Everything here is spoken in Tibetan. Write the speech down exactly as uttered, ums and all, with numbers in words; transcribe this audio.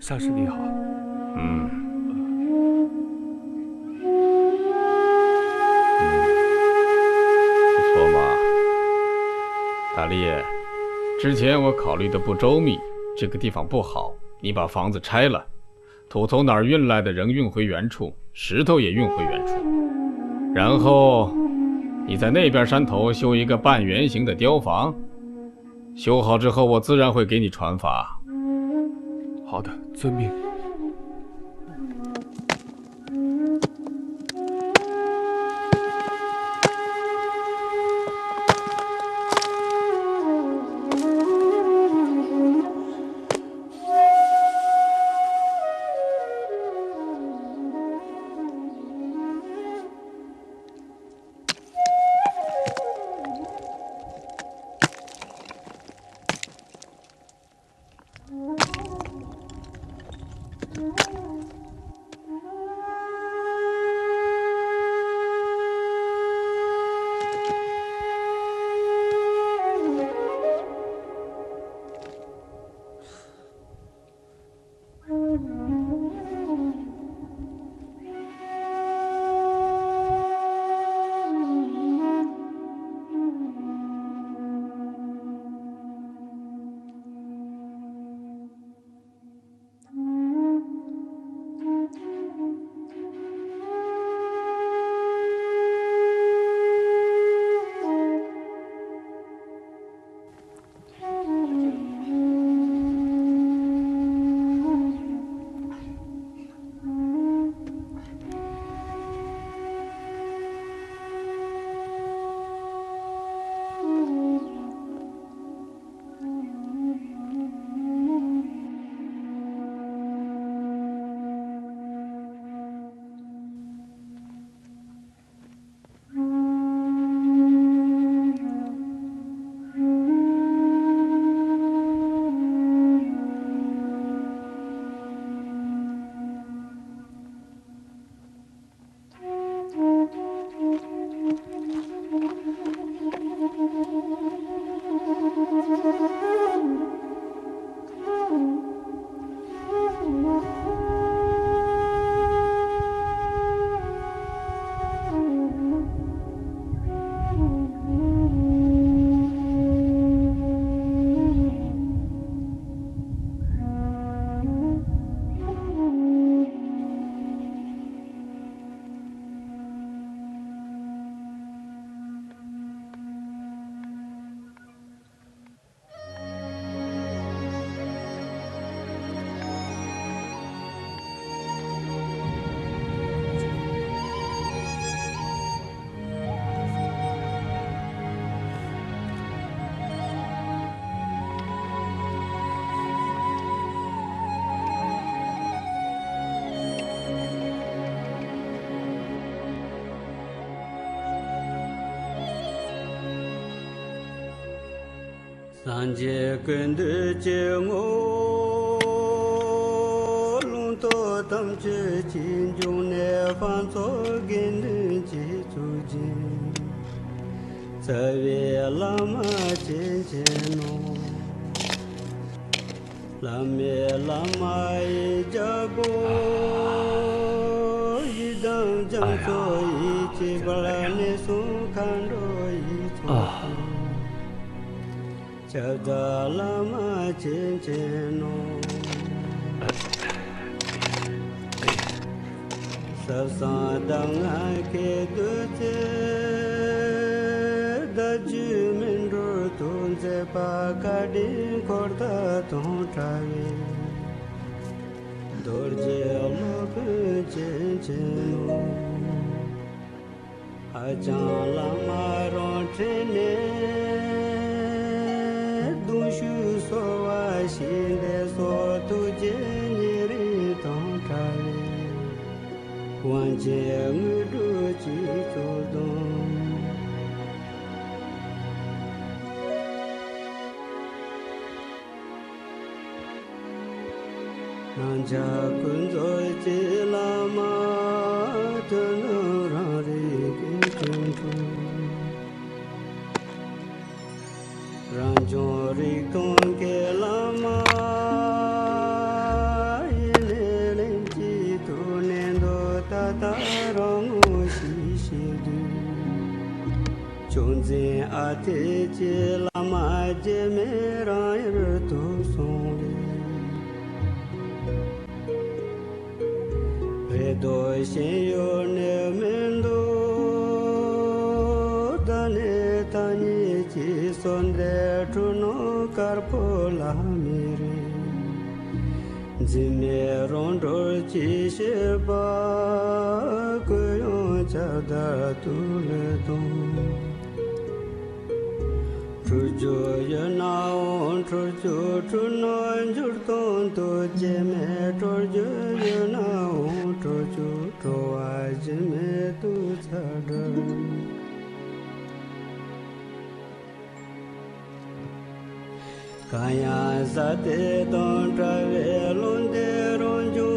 大师你好。嗯。嗯，不错嘛。大力，之前我考虑的不周密，这个地方不好，你把房子拆了，土从哪儿运来的仍运回原处，石头也运回原处。然后，你在那边山头修一个半圆形的碉房，修好之后，我自然会给你传法。好的，遵命。སངས་རྒྱས་ཀུན་འདུས་ཀྱི་ངོ་བོ། ལུང་རྟོགས་དམ་ཆོས་ཀྱི་འབྱུང་གནས་དཔལ་མཚོ་དགེ་འདུན་གྱི་གཙུག་རྒྱན། རྩ་བའི་བླ་མ་བྱིན་ཅན་ནོ། བླ་མའི་བླ་མ་ཡི་རྒྱལ་པོ། ཡི་དམ་རྒྱ་མཚོ་ཡི་བྱེད་པར་གནས་གསུམ་མཁའ་འགྲོ་ཡི་ཚོགས་དང་། ཁྱབ་བདག་བླ་མ་བྱིན་ཅན་ནོ། ཟབ་གསང་གདམས་ངག་གི་བདུད་རྩི། བརྡ་བརྒྱུད་སྨིན་གྲོལ་དུ་མཛད་པ། བཀའ་དྲིན་འཁོར་དང་དོན་བྲལ་བའི། རྡོ་རྗེ་སློབ་དཔོན་བྱིན་ཅན་ནོ། ཨ་ལྕང་བླ་མ་རང་ཁྲིད་ནས། གདུང་ཤུགས་གསོལ་བ་ཞིག་འདེབས་སོ། ཐུགས་རྗེ་ཉེ་རིང་དང་བྲལ་བའི། དབང་ཆེན་དངོས་གྲུབ་ཀྱི་གཙུག་དོང་། སྣང་ཆ་ཀུན་རྫོབ་ཀྱི་བླ་མ། དོན་དམ་རང་རིག་གི་སྤྲུལ་སྐུ། རང་བྱུང་རིག་སྟོང་གི་བླ་མ། ཅུང་འཛིན་ཨ་ཏི་ཀྱི་བླ་མ་རྗེ་མི་རང་ཡུལ་དུ་སོང་བས། རེ་དོགས་ཞེན་ཡོད་ནི་མི་འདུག་ད་ནི་ད་ཉིད་ཀྱི་གསོལ་འདེབས་གྲུབ་ནོ་དཀར་པོ་ལྷ་མི་རེད། འཛིན་མེད་རང་གྲོལ་གྱི་ཤེས་པ། ཀུན་ཡོང་ཁྱབ་བརྡལ་དུ་ལུས་དང་། འཁྲུལ་རྒྱུ་ཡོད་ནའང་འཁྲུལ་རྒྱུ་འཁྲུལ་སྣང་འགྱུར་སྟོང་དུ་སྐྱེ་མེད། གྲོལ་རྒྱུ་ཡོད་ནའང་གྲོལ་རྒྱུ་གྲོལ་བ་གཞི་མེད་དུ་ཚར་འགྲོ། གང་ཡང་ཟག་བདེ་དང་བྲལ་བའི་ལུང་བདེ་རང་བྱུང་